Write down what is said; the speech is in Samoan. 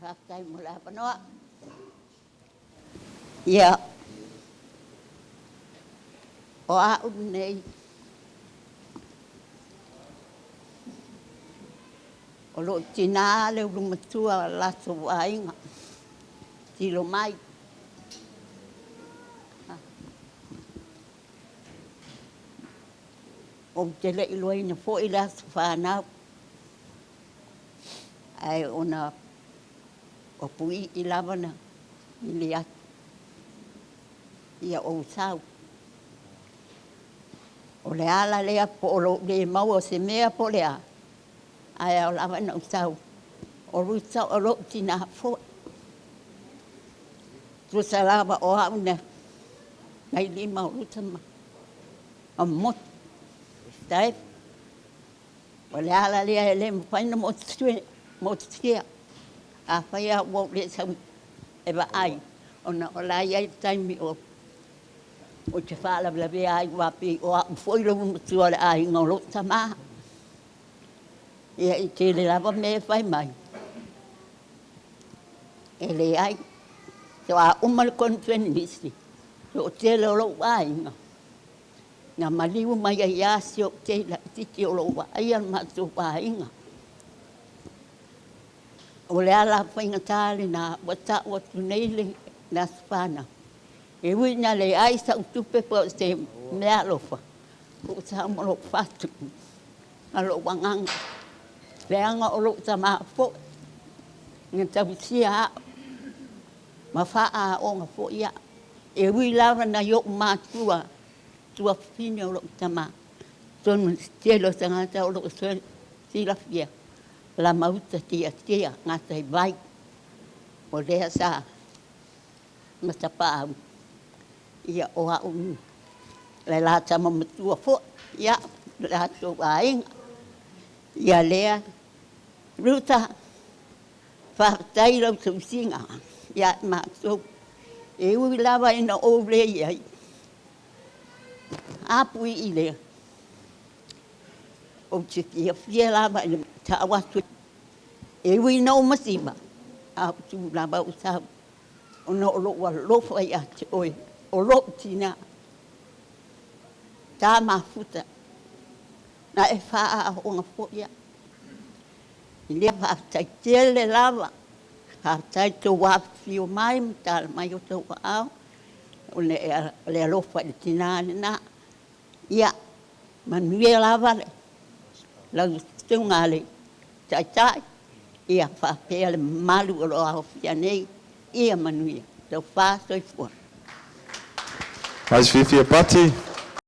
Faafetai mo le avanoa. Ia, o au lenei, o lou tinā le ulumatua o le latou aiga, tilo mai. Ou te le iloaina foi le aso fanau, ae ona o puii lava na vili atu ia ou sau. O le ala lea po o lou le maua o se mea po o le a, ae ao lava ina ou sau. O Ruta o lou tinā foi. Tusa lava o au na nai lima o Ruta ma motu. Tai, o le ala lea e le mafai ona motusia. Afai lava ua ou le sau e vaai, ona o la e i ai le taimi o te faalavelavea ai, aua pei o au foi le ulumatua o le aiga o lou tama. Ia e tele lava mea e fai mai. E leai, faatoa uma le koneferenisi, toatele o lou aiga, na maliu mai ai lava si ou tei laitiiti o lo o vaaia le matou aiga. O le ala faigata lena ua tau atu nei le aso fanau. E ui ina leai sau tupe po o se mea alofa, ua sau ma lou fatu ma lou agaga. Leaga o lou tama foi na tausia au ma faaaoga foi au. E ui lava nai ou matua, tuafafine o lou tama, atonu o le tele o tagata o lo o silafia, Lamauta Tiatia Gataivai, o lea sa matapaau, ia o au le la tama matua foi, ia le latou aiga. Ia lea, Ruta, faafetai lau tausiga ia i matou. E ui lava ina ou le i ai, apui i lea, ou te fiafia lava i le tau atu. E ui ina ou mativa, a ou tu lava ou sau, ona o lou alofa ia te oe, o lou tinā, ta mafuta, na e faaaoga foi au. I lea faafetai tele lava, faafetai tou afifio mai ma tala mai o outou aao, o le alofa i le tinā lena. Ia manuia lava lau susuga i le Taitai, ia faapea le mamalu o lo o aofia nei, ia manuia. Taufa soifua. Nice fiafia Pati.